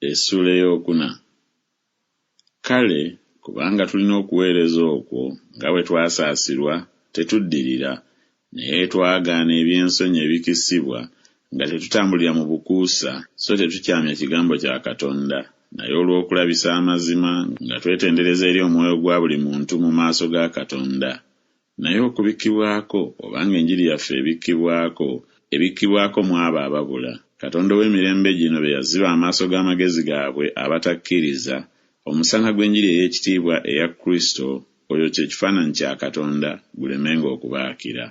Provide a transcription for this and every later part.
Essuula ey'okuna. Kale kubanga tulina okuweereza okwo, nga bwe twasaasirwa, tetuddirira, naye twagaana eby'ensonyi ebikisibwa, nga tetutambulira mu bukuusa, so tetukyamya kigambo kya Katonda, naye olw'okulabisa amazima nga twetendereza eri omwoyo gwa buli muntu mu maaso ga Katonda. Naye okubikkibwako, obanga enjiri yaffe ebikkibwako, ebikkibwako mu abo ababula, Katonda ow'emirembe gino be yaziba amaaso g'amagezi gaabwe abatakkiriza, omusana gw'enjiri ey'ekitiibwa eya Kristo, oyo kye kifaananyi kya Katonda, gulemenga okubaakira.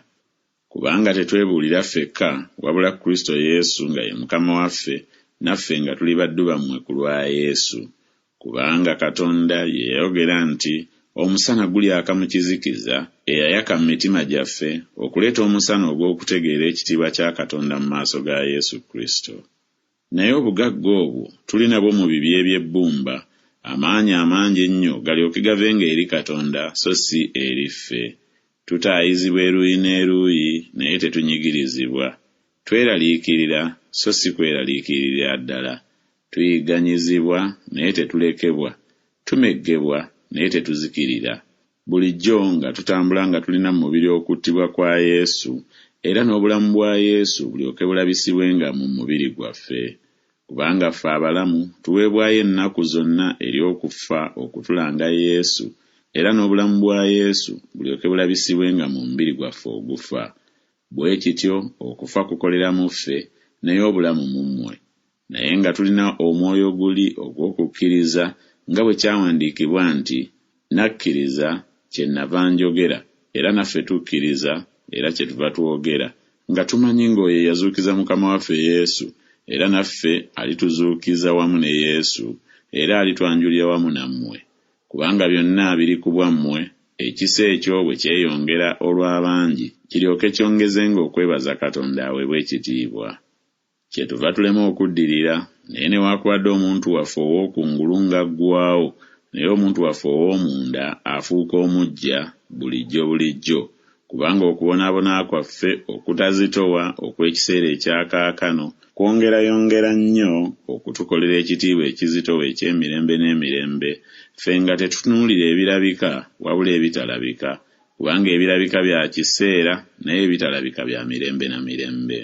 Kubanga tetwebuulira ffekka, wabula Kristo Yesu nga ye Mukama waffe, naffe nga tuli baddu bammwe ku lwa Yesu. Kubanga Katonda ye yayogera nti Omusana gulyaka mu kizikiza, eyayaka mu mitima gyaffe okuleeta omusana ogw'okutegeera ekitiibwa kya Katonda mu maaso ga Yesu Kristo. Naye obugagga obwo tuli nabwo mu bibya eby'ebbumba, amaanyi amangi ennyo galyoke gavenga eri Katonda so si eri ffe. Tutaayizibwa eruuyi n'eruuyi, naye tetunyigirizibwa. Tweraliikirira, so si kweraliikiririra ddala. Tuyigganyizibwa, naye tetulekebwa. Tumeggebwa, naye tetuzikirira. Bulijjo nga tutambula nga tulina mu mubiri okuttibwa kwa Yesu, era n'obulamu bwa Yesu bulyoke bulabisibwenga mu mubiri gwaffe. Kubanga ffe abalamu tuweebwayo ennaku zonna eri okufa okutulanga Yesu, era n'obulamu bwa Yesu bulyoke bulabisibwenga mu mubiri gwaffe ogufa. Bwe kityo okufa kukolera mu ffe, naye obulamu mu mmwe. Naye nga tulina omwoyo guli ogw'okukkiriza, nga bwe kyawandiikibwa nti, Nakkiriza, kyennava njogera, era naffe tukkiriza, era kyetuva twogera, nga tumanyi ng'oyo eyazuukiza Mukama waffe Yesu, era naffe alituzuukiza wamu ne Yesu, era alitwanjulira wamu nammwe. Kubanga byonna biri ku bwammwe, ekisa ekyo bwe kyeyongera olw'abangi, kiryoke kyongezenga okwebaza Katonda aweebwe ekitiibwa. Kyetuva tulema okuddirira, naye newaakubadde omuntu waffe ow'okungulu ng'aggwaawo, naye omuntu waffe ow'omunda afuuka omuggya bulijjo bulijjo, kubanga okubonaabona kwaffe okutazitowa okw'ekiseera ekya kaakano kwongerayongera nnyo okutukolera ekitiibwa ekizitowa eky'emirembe n'emirembe, ffe nga tetutunuulira ebirabika, wabula ebitalabika, kubanga ebirabika bya kiseera, naye ebitalabika bya mirembe na mirembe.